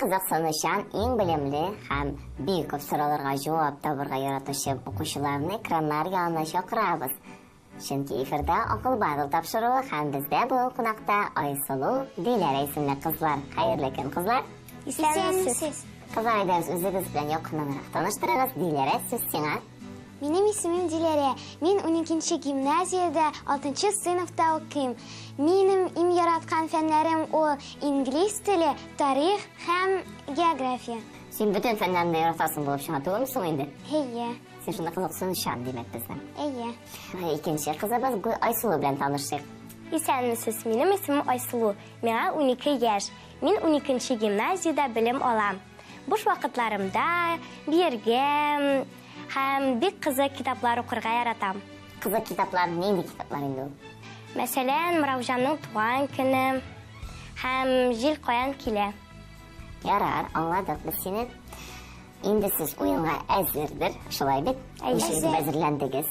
кызыксынучан, иң белемле һәм бик күп сорауларга җавап табырга яратучы укучыларны экраннар янына чакырабыз. Чөнки эфирда Акыл Бадл тапшыруы һәм бездә бүген кунакта Айсылу, Диләрә исемле кызлар. Хәерле көн, кызлар! Исәнмесез! Кызлар, әйдәгез, үзегез белән якыннанрак таныштырыгыз. Диләрә, сүз сиңа. Минем исемем Диләрә. Мин уникенче гимназиядә алтынчы сыйныфта укыйм. Минем иң яраткан фәннәрем ул инглиз теле, тарих һәм география. Син бөтен фәннәрне дә яратасың булып чыга түгелме соң инде? Әйе. Син шунда кызыксынучан, димәк, безнең. Әйе. Икенче кызыбыз Айсылу белән танышыйк. Исәнмесез, минем исемем Айсылу. Миңа 12 яшь. Мин 12 гимназиядә белем алам. Буш вакытларымда биергә һәм бик кызык китаплар укырга яратам. Кызык китаплар нинди китаплар инде ул? Мәсәлән, Мырауҗанның туган көне һәм Җил каян килә. Ярар, аңладык без сине. Инде сез уенга әзердер, шулай бит? Әйе. Ничек итеп әзерләндегез?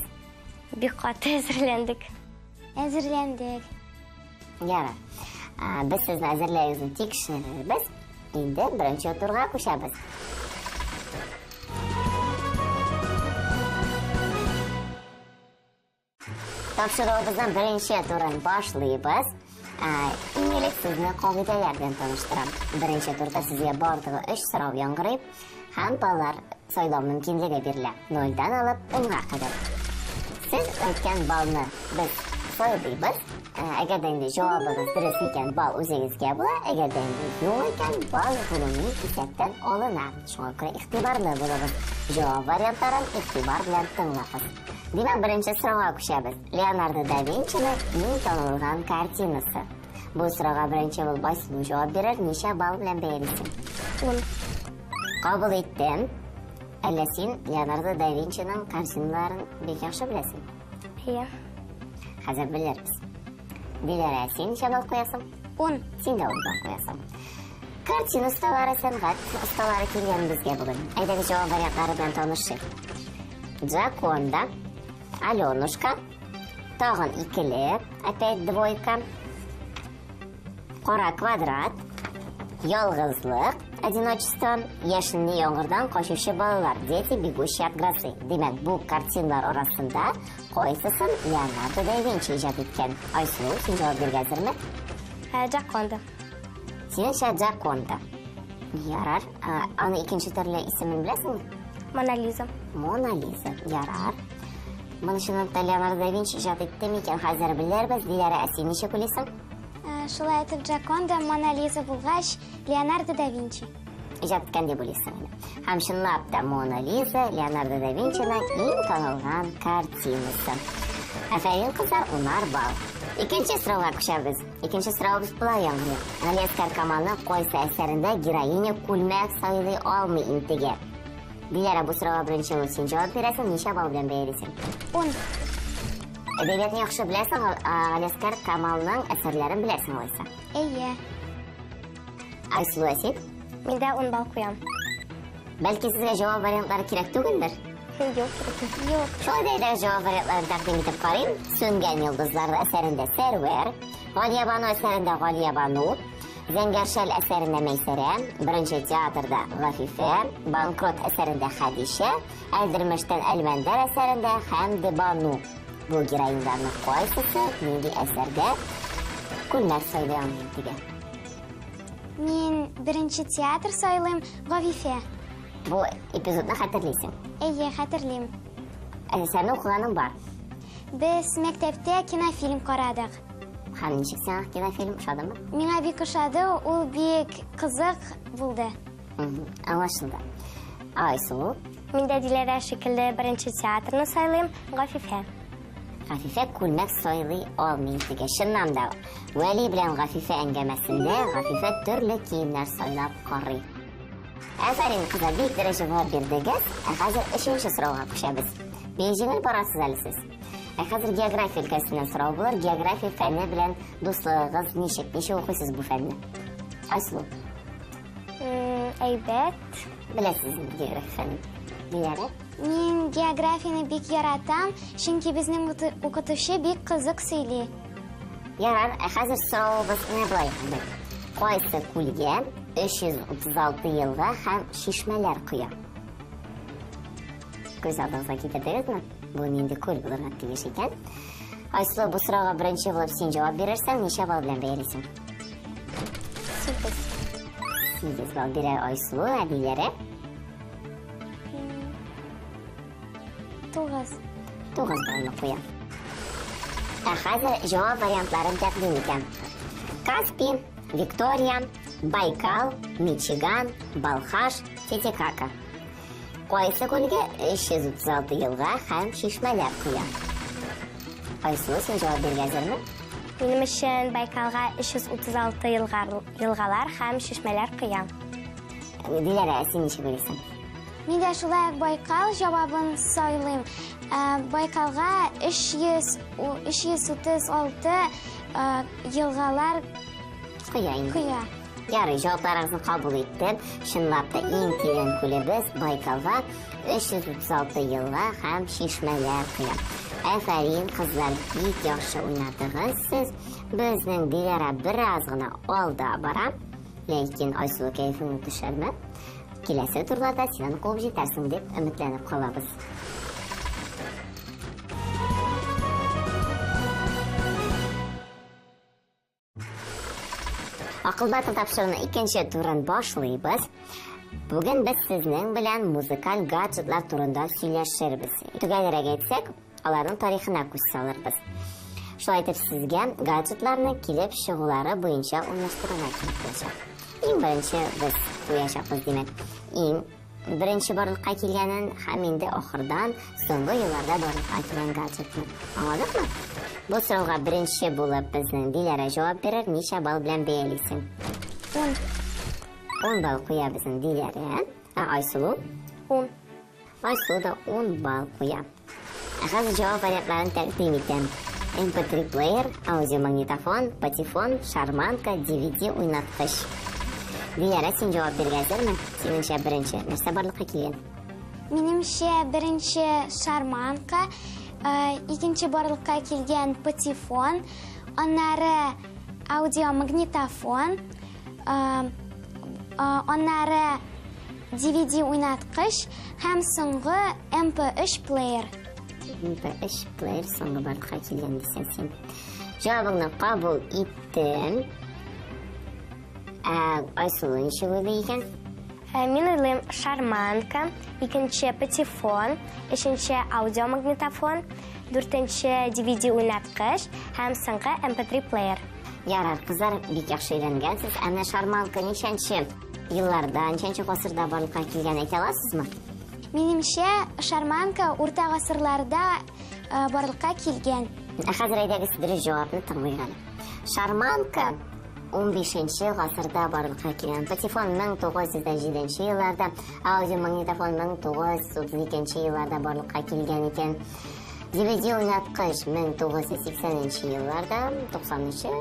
Бик каты әзерләндек. Әзерләндек. Ярар. Без сезне әзерләгезне тикшерербез. Инде беренче турга күчәбез. Тапшыруыбызның беренче турын башлыйбыз. Иң элек сезне кагыйдәләр белән таныштырам. Беренче турда сезгә барлыгы 3 сорау яңгырый һәм баллар сайлау мөмкинлеге бирелә. Нольдән алып унга кадәр. Сез әйткән баллны без сайлыйбыз. Әгәр дә инде җавабыгыз дөрес икән, балл үзегезгә була. Әгәр дә инде юк икән, балл гомуми исәптән алына. Шуңа күрә игътибарлы булыгыз. Җавап вариантларын игътибар белән тыңлагыз. Димәк, беренче сорауга күчәбез. Леонардо да Винчиның иң танылган картинасы. Бу сорауга беренче булып Айсылу җавап бирер. Ничә балл белән бәялисең? Ун. Кабул иттем. Әллә син Леонардо да Винчиның картиналарын бик яхшы беләсең? Әйе. Хәзер белербез. Диләрә, син ничә балл куясың? Ун. Син дә ун балл куясың. Картина осталары, сәнгать осталары килгән безгә бүген. Әйдәгез җавап вариантлары белән танышыйк. Джаконда, Аленушка, тагын икеле, опять двойка, кара квадрат, ялгызлык, одиночество, яшенле яңгырдан качучы балалар, дети, бегущие от грозы. Димәк, бу картиналар арасында кайсысын Леонардо да Винчи иҗат иткән? Айсылу, син җавап бирергә әзерме? Джаконда. Синеңчә Джаконда. Ярар. Аны икенче төрле исемен беләсеңме? Мона Лиза. Мона Лиза. Ярар. Моны чынлап та Леонардо да Винчи иҗат итте микән? Хәзер белербез. Диләрә, ә син ничек уйлыйсың? Шулай итеп Джаконда Мона Лиза булгач, Леонардо да Винчи. Иҗат иткән дип уйлыйсың инде. Һәм чынлап та Мона Лиза Леонардо да Винчиның иң танылган картинасы. Афәрин, кызлар, унар балл. Икенче сорауга күчәбез. Икенче соравыбыз болай яңгырый. Галиәсгар Камалның кайсы әсәрендә героиня күлмәк сайлый алмый интегә? Диләрә, бу сорауга беренче булып син җавап бирәсең, ничә балл белән бәялисең? Ун. Әдәбиятны яхшы беләсең, Галиәсгар Камалның әсәрләрен беләсең алайса. Әйе. Айсылу, ә син? Мин дә 10 балл куям. Бәлки сезгә җавап вариантлары кирәк түгелдер? Юк, кирәк. Юк. Шулай да әйдәгез җавап вариантларын тәкъдим итеп карыйм. Сүнгән йолдызлар әсәрендә Сәрвәр, Галиябану әсәрендә Галиябану, Зәңгәр шәл әсәрендә Мәйсәрә, Беренче театрда Гафифә, Банкрот әсәрендә Хәдичә, Әлдермештән Әлмәндәр әсәрендә Хәмдебану. Бу героиннарның кайсысы нинди әсәрдә күлмәк сайлый алмыйм дигән? Мин беренче театр сайлыйм, Гафифә. Бу эпизодны хәтерлисең? Әйе, хәтерлим. Әсәрне укыганың бар? Без мәктәптә кинофильм карадык. Һәм ничек сиңа кинофильм ошадымы? Миңа бик ошады, ул бик кызык булды. Аңлашылды. Айсылу? Мин дә Диләрә шикелле беренче театрны сайлыйм, Гафифә. Гафифә күлмәк сайлый алмый интегә. Чыннан да, Вәли белән Гафифә әңгәмәсендә Гафифә төрле киемнәр сайлап карый. Афәрин, кызлар, бик дөрес җавап бирдегез. Ә хәзер өченче сорауга күчәбез. Бик җиңел барасыз әле сез. Ә хәзер география өлкәсеннән сорау булыр. География фәне белән дуслыгыгыз ничек? Ничек укыйсыз бу фәнне? Айсылу. Әйбәт. Беләсез инде география фәнен. Диләрә? Мин географияне бик яратам, чөнки безнең укытучы бик кызык сөйли. Ярар, ә хәзер соравыбыз менә болай. Кайсы күлгә 336 елга һәм чишмәләр коя. Күз алдыгызга китердегезме? Бу нинди күл булырга тиеш икән? Айсылу, бу сорауга беренче булып син җавап бирерсең, ничә балл белән бәялисең? 8. 8 балл бирә Айсылу, ә Диләрә? 9. 9 баллны куя. Ә хәзер җавап вариантларын тәкъдим итәм. Каспий, Виктория, Байкал, Мичиган, Балхаш, Титикака. Кайсы күлгә 336 елга һәм чишмәләр коя? Айсылу, син җавап бирергә әзерме? Минем өчен Байкалга 336 елгалар һәм чишмәләр коя. Диләрә, син ничек уйлыйсың? Мин дә шулай ук Байкал җавабын сайлыйм. Байкалга 336 елгалар коя инде. Коя. Ярый, җавапларыгызны кабул иттем. Чынлап та иң тирән күлебез Байкалга 336 елга һәм чишмәләр коя. Афәрин, кызлар, бик яхшы уйнадыгыз сез. Безнең Диләрә бераз гына алда бара. Ләкин Айсылу кәефеңне төшермә. Киләсе турларда син аны куып җитәрсең дип өметләнеп калабыз. Акыл батыр тапшыруның икенче турын башлыйбыз. Бүген без сезнең белән музыкаль гаджетлар турында сөйләшербез. Төгәлрәк әйтсәк, аларның тарихына күз салырбыз. Шулай итеп, сезгә гаджетларны килеп чыгулары буенча урнаштырырга кирәк булачак. Иң беренче без куячакбыз, димәк, иң беренче барлыкка килгәнен һәм инде ахырдан соңгы елларда барлыкка килгән гаджетны. Аңладыкмы? Бу сорауга беренче булып безнең Диләрә җавап бирер. Ничә балл белән бәялисең? 10. 10 балл куя безнең Диләрә. Ә Айсылу? 10. Айсылу да 10 балл куя. Ә хәзер җавап вариантларын тәкъдим итәм. MP3 плеер, аудиомагнитофон, патефон, шарманка, DVD уйнаткыч. Диләрә, син җавап бирергә әзерме? Синеңчә беренче нәрсә барлыкка килгән? Минемчә беренче шарманка, икенче барлыкка килгән патефон, аннары аудиомагнитофон, аннары DVD уйнаткыч һәм соңгы MP3 плеер. MP3 плеер соңгы барлыкка килгән дисең син. Җавабыңны кабул иттем. Айсылу ничек уйлый икән? Мин уйлыйм шарманка, икенче патефон, өченче аудиомагнитофон, дүртенче DVD уйнаткыч һәм соңгы MP3 плеер. Ярар, кызлар, бик яхшы өйрәнгәнсез. Ә менә шарманка ничәнче елларда, ничәнче гасырда барлыкка килгән әйтә аласызмы? Минемчә, шарманка урта гасырларда барлыкка килгән. Ә хәзер әйдәгез дөрес җавапны тыңлыйк әле. Шарманка 15 гасырда барлыкка килгән. Патефон 1907 елларда, аудиомагнитофон 1932 елларда барлыкка килгән икән. DVD уйнаткыч 1980 елларда, 90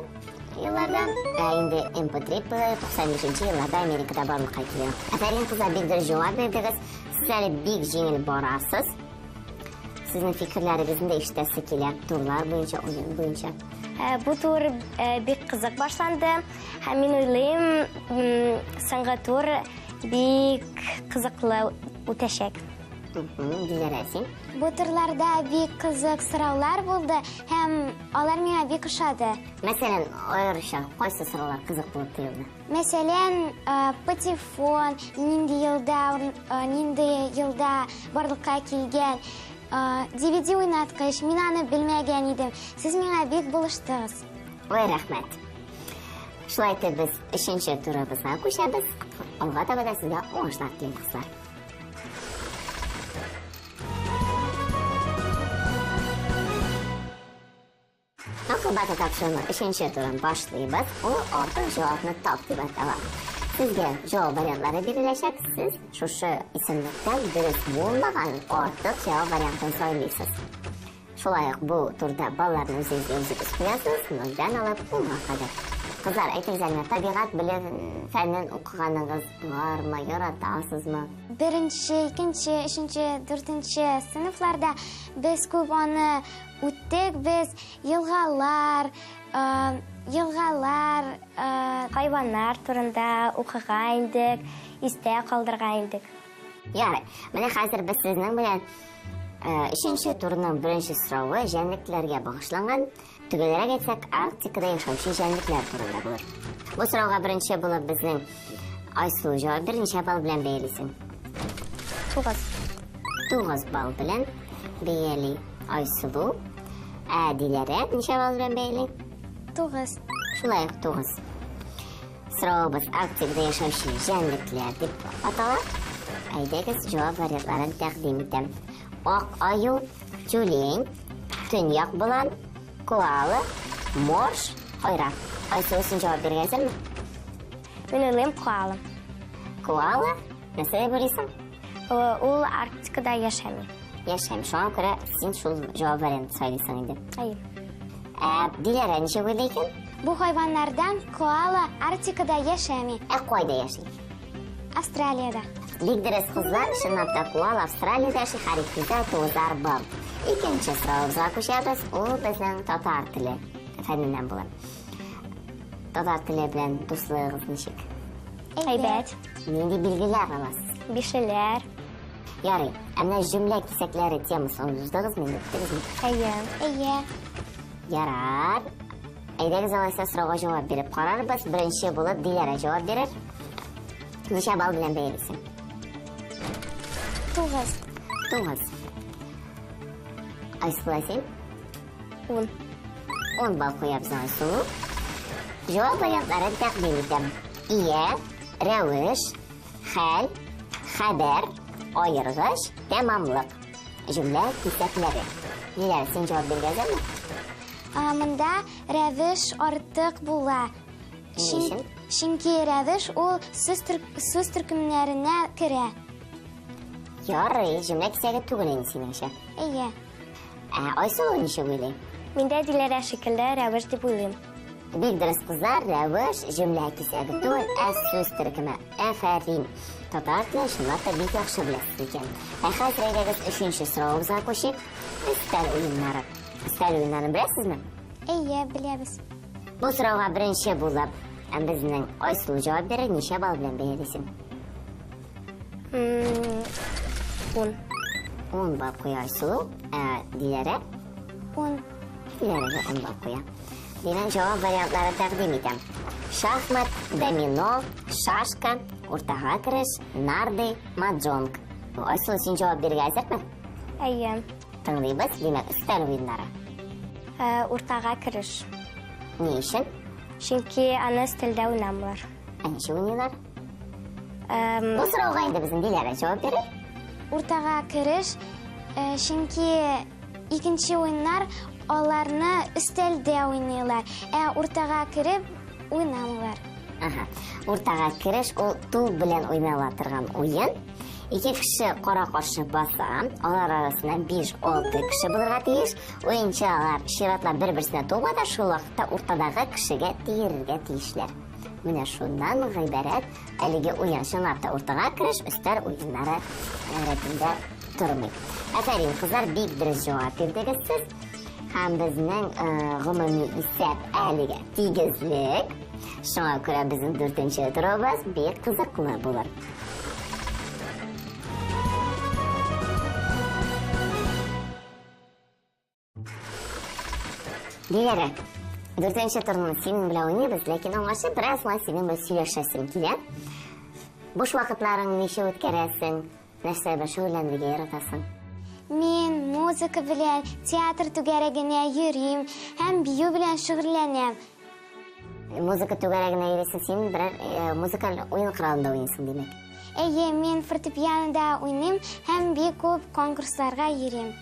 елларда, ә инде MP3 плеер 95 елларда Америкада барлыкка килгән. Афәрин, кызлар, бик дөрес җавап бирдегез. Сез әле бик җиңел барасыз. Сезнең фикерләрегезне дә ишетәсе килә, турлар буенча, уен буенча. Бу тур бик кызык башланды. Һәм мин уйлыйм, соңгы тур бик кызыклы үтәчәк. Диләрә, син? Бу турларда бик кызык сораулар булды һәм алар миңа бик ошады. Мәсәлән, аеруча кайсы сораулар кызык булып тоелды? Мәсәлән, патефон нинди елда барлыкка килгән, DVD уйнаткыч, мин аны белмәгән идем. Сез миңа бик булыштыгыз. Ой, рәхмәт. Шулай итеп без өченче турыбызга күчәбез. Алга таба да сезгә уңышлар телим, кызлар. Акыл батыр тапшыруның өченче турын башлыйбыз. Ул артык җавапны тап дип атала. Сезгә җавап вариантлары биреләчәк. Сез шушы исемлектән дөрес булмаган артык җавап вариантын сайлыйсыз. Шулай ук бу турда балларны үзегезгә үзегез куясыз, нольдән алып унга кадәр. Кызлар, әйтегез әле, табигать белем фәнен укыганыгыз бармы, яратасызмы? Беренче, икенче, өченче, дүртенче сыйныфларда без күп аны үттек. Без елгалар, Елгалар, Хайваннар турында укыган идек, истә калдырган идек. Ярый. Менә хәзер без сезнең белән өченче турның беренче соравы җәнлекләргә багышланган. Төгәлрәк әйтсәк, Арктикада яшәүче җәнлекләр турында булыр. Бу сорауга беренче булып безнең Айсылу җавап бирер. Ничә балл белән бәялисең? 9. 9 балл белән бәяли Айсылу. Ә Диләрә ничә балл белән бәяли? 9. Шулай ук 9. Соравыбыз Арктикада яшәүче җәнлекләр дип атала. Әйдәгез, җавап вариантларын тәкъдим итәм. Ак аю, тюлень, төньяк болан, коала, морж, айрак. Айсылу, син җавап бирергә әзерме? Мин уйлыйм, коала. Коала? Нәрсә дип уйлыйсың? Ул Арктикада яшәми. Яшәми. Шуңа күрә син шул җавап вариантын сайлыйсың инде. Әйе. Ә Диләрә ничек уйлый икән? Бу хайваннардан коала Арктикада яшәми. Ә кайда яши? Австралиядә. Бик дөрес, кызлар, чынлап та коала Австралиядә яши, һәр икесе тугызар балл. Икенче соравыбызга күчәбез, ул безнең татар теле фәненнән була. Татар теле белән дуслыгыгыз ничек? Әйбәт. Нинди билгеләр аласыз? Бишлеләр. Ярый, ә менә җөмлә кисәкләре темасын уздыгызмы инде, беттегезме? Әйе. Әйе. Ярар. Әйдәгез алайса сорауга җавап биреп карарбыз. Беренче булып Диләрә җавап бирер. Ничә балл белән бәялисең? 9. 9. Айсылу, син? 10. 10 балл куябыз Айсылу. Җавап вариантларын тәкъдим итәм. Ия, рәвеш, хәл, хәбәр, аергыч, тәмамлык. Җөмлә кисәкләре. Диләрә, син җавап бирергә әзерме? Монда рәвеш артык була. Ни өчен? Чөнки рәвеш ул сүз төркемнәренә керә. Ярый, җөмлә кисәге түгел инде синеңчә. Әйе. Ә Айсылу ничек уйлый? Мин дә Диләрә шикелле рәвеш дип уйлыйм. Бик дөрес, кызлар, рәвеш җөмлә кисәге түгел, ә сүз төркеме. Афәрин. Татар телен чынлап та бик яхшы беләсез икән. Ә хәзер әйдәгез өченче соравыбызга күчик. Өстәл уеннары. Өстәл уеннарын беләсезме? Әйе, беләбез. Бу сорауга беренче булып безнең Айсылу җавап бирер. Ничә балл белән бәялисең? 10. 10 балл куя Айсылу. Ә Диләрә? 10. Диләрә дә 10 балл куя. Димәк, җавап вариантлары тәкъдим итәм. Шахмат, домино, шашка, уртага кереш, нарды, маджонг. Айсылу, син җавап бирергә әзерме? Әйе. Тыңлыйбыз, димәк, өстәл уеннары. Уртага кереш. Ни өчен? Чөнки аны өстәлдә уйнамыйлар. Ә ничек уйныйлар? Бу сорауга инде безнең Диләрә җавап бирер. Уртага кереш, чөнки икенче уеннар аларны өстәлдә уйныйлар, ә уртага кереп уйнамыйлар. Ага. Уртага кереш ул туп белән уйнала торган уен. Ике кеше кара-каршы баса, алар арасында 5-6 кеше булырга тиеш. Уенчы алар чиратлап бер-берсенә туп ата, шул вакытта уртадагы кешегә тиерергә тиешләр. Менә шуннан гыйбарәт әлеге уен. Чынлап та уртага кереш өстәл уеннары рәтендә тормый. Афәрин, кызлар, бик дөрес җавап бирдегез сез. Һәм безнең гомуми исәп әлегә тигезлек. Шуңа күрә безнең дүртенче турыбыз бик кызыклы булыр. Диләрә, дүртенче турны синең белән уйныйбыз, ләкин аңарчы бераз гына синең белән сөйләшәсем килә. Буш вакытларың ничек үткәрәсең? Нәрсә белән шөгыльләнергә яратасың? Мин музыка белән, театр түгәрәгенә йөрим һәм бию белән шөгыльләнәм. Музыка түгәрәгенә йөрисең, син берәр музыкаль уен коралында уйныйсың, димәк? Әйе, мин фортепианода уйныйм һәм бик күп конкурсларга йөрим.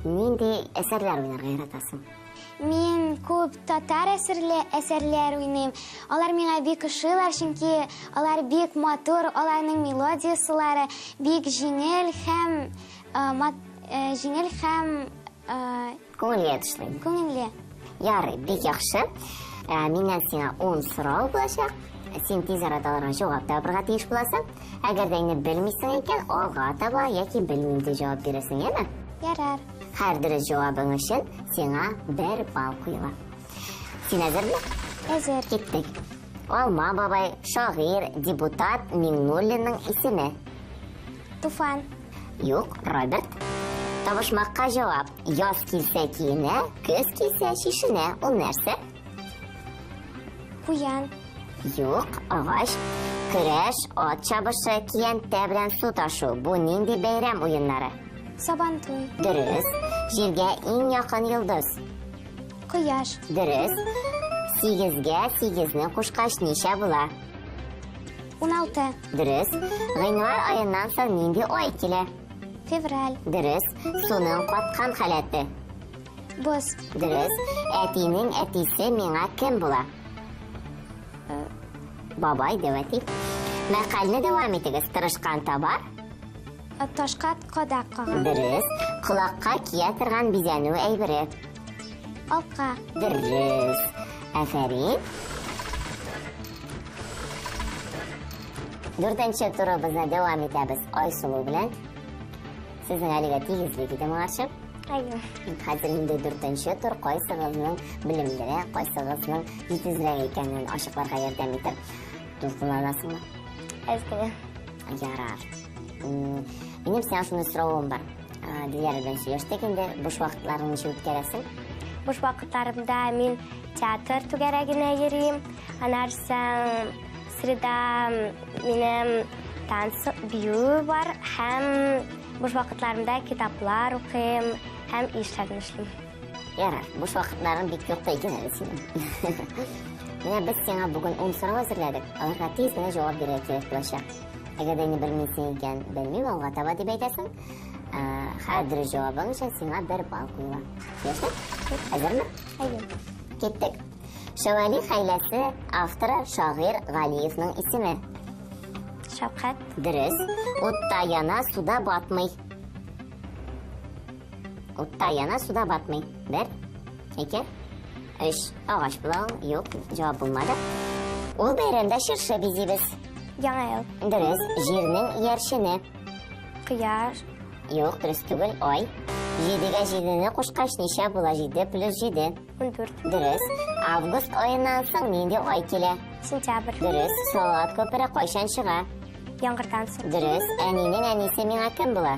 Нинди әсәрләр уйнарга яратасың? Мин күп татар әсәрләр уйныйм. Алар миңа бик ошыйлар, чөнки алар бик матур, аларның мелодиясылары бик җиңел һәм Күңелгә ятышлы. Күңелле. Ярый, бик яхшы. Миннән сиңа 10 сорау булачак. Син тиз арада аларга җавап табырга тиеш буласың. Әгәр дә инде белмисең икән, алга таба яки белмим дип җавап бирәсең, яме? Ярар. Һәр дөрес җавабың өчен сиңа 1 балл куела. Син әзерме? Әзер. Киттек. Алма бабай, шагыйрь, депутат Миңнуллинның исеме. Туфан. Юк, Роберт. Табышмакка җавап. Яз килсә киенә, көз килсә чишенә. Ул нәрсә? Куян. Юк, агач. Көрәш, ат чабышы, киянтә белән су ташу. Бу нинди бәйрәм уеннары? Сабантуй. Дөрес. Җиргә иң якын йолдыз. Кояш. Дөрес. Сигезгә сигезне кушкач ничә була? 16. Дөрес. Гыйнвар аеннан соң нинди ай килә? Февраль. Дөрес. Суның каткан халәте. Боз. Дөрес. Әтинең әтисе миңа кем була? Бабай, дәү әти. Мәкальне дәвам итегез. Тырышкан табар. Ташка кадак кага. Дөрес. Колакка кия торган бизәнү әйбере. Алка. Дөрес. Афәрин. Дүртенче турыбызны дәвам итәбез Айсылу белән. Сезнең әлегә тигезлек иде моңарчы. Әйе. Хәзер инде дүртенче тур кайсыгызның белемлерәк, кайсыгызның җитезрәк икәнен ачыкларга ярдәм итер. Дулкынланасыңмы? Әз генә. Ярар. Минем сиңа шундый соравым бар. Диләрә белән сөйләштек инде. Буш вакытларыңны ничек үткәрәсең? Буш вакытларымда мин театр түгәрәгенә йөрим. Аннан соң среда минем танц бию бар һәм буш вакытларымда китаплар укыйм һәм эшләрне эшлим. Ярар, буш вакытларың бик юк та икән әле синең. Менә без сиңа бүген 10 сорау әзерләдек. Аларга тиз генә җавап бирергә кирәк булачак. Әгәр дә инде белмисең икән, белмим, алга таба дип әйтәсең. Һәр дөрес җавабың өчен сиңа бер балл куела. Килештек? Әзерме? Әйе. Киттек. Шәвәли хәйләсе авторы шагыйрь Галиевның исеме. Шәфкать. Дөрес. Утта яна, суда батмый. Утта яна, суда батмый. Бер, ике, өч. Агач була ул. Юк, җавап булмады. Ул бәйрәмдә чыршы бизибез. Яңа ел. Дөрес. Җирнең иярчене. Кояш. Юк, дөрес түгел. Ай. Җидегә җидене кушкач ничә була? Җиде плюс җиде. 14. Дөрес. Август аеннан соң нинди ай килә? Сентябрь. Дөрес. Салават күпере кайчан чыга? Яңгырдан соң. Дөрес. Әнинең әнисе миңа кем була?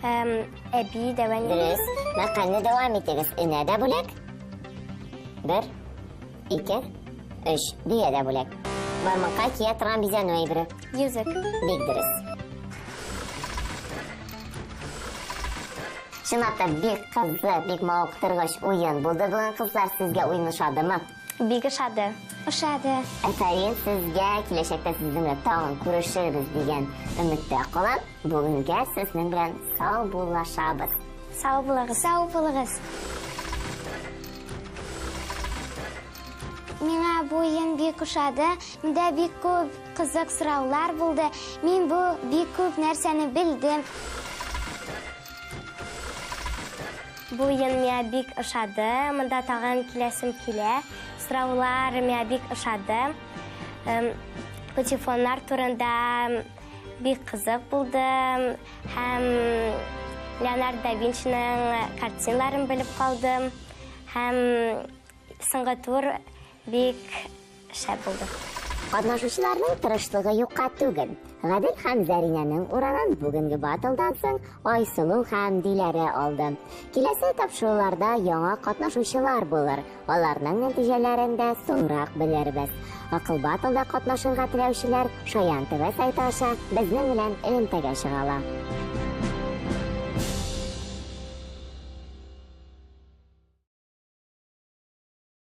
Әби, дәү әни. Дөрес. Мәкальне дәвам итегез. Энә дә бүләк. Бер, ике, өч. Дөя дә бүләк. Бармакка кия торган бизәнү әйбере. Йөзек. Бик дөрес. Чынлап та бик кызык, бик мавыктыргыч уен булды бүген, кызлар. Сезгә уен ошадымы? Бик ошады. Ошады. Афәрин сезгә, киләчәктә сезнең белән тагын күрешербез дигән өметтә калам. Бүгенгә сезнең белән саубуллашабыз. Сау булыгыз. Сау булыгыз. Миңа бу уен бик ошады. Монда бик күп кызык сораулар булды. Мин бу бик күп нәрсәне белдем. Бу уен миңа бик ошады. Монда тагын киләсем килә. Сораулар миңа бик ошады. Патефоннар турында бик кызык булды. Һәм Леонардо да Винчиның картиналарын белеп калдым. Һәм соңгы тур бик шәп булды. Катнашучыларның тырышлыгы юкка түгел. Гадел һәм Зәринәнең урынын бүгенге батлдан соң Айсылу һәм Диләрә алды. Киләсе тапшыруларда яңа катнашучылар булыр. Аларның нәтиҗәләрен дә соңрак белербез. Акыл батлда катнашырга теләүчеләр Шаян ТВ сайты аша безнең белән элемтәгә чыга ала.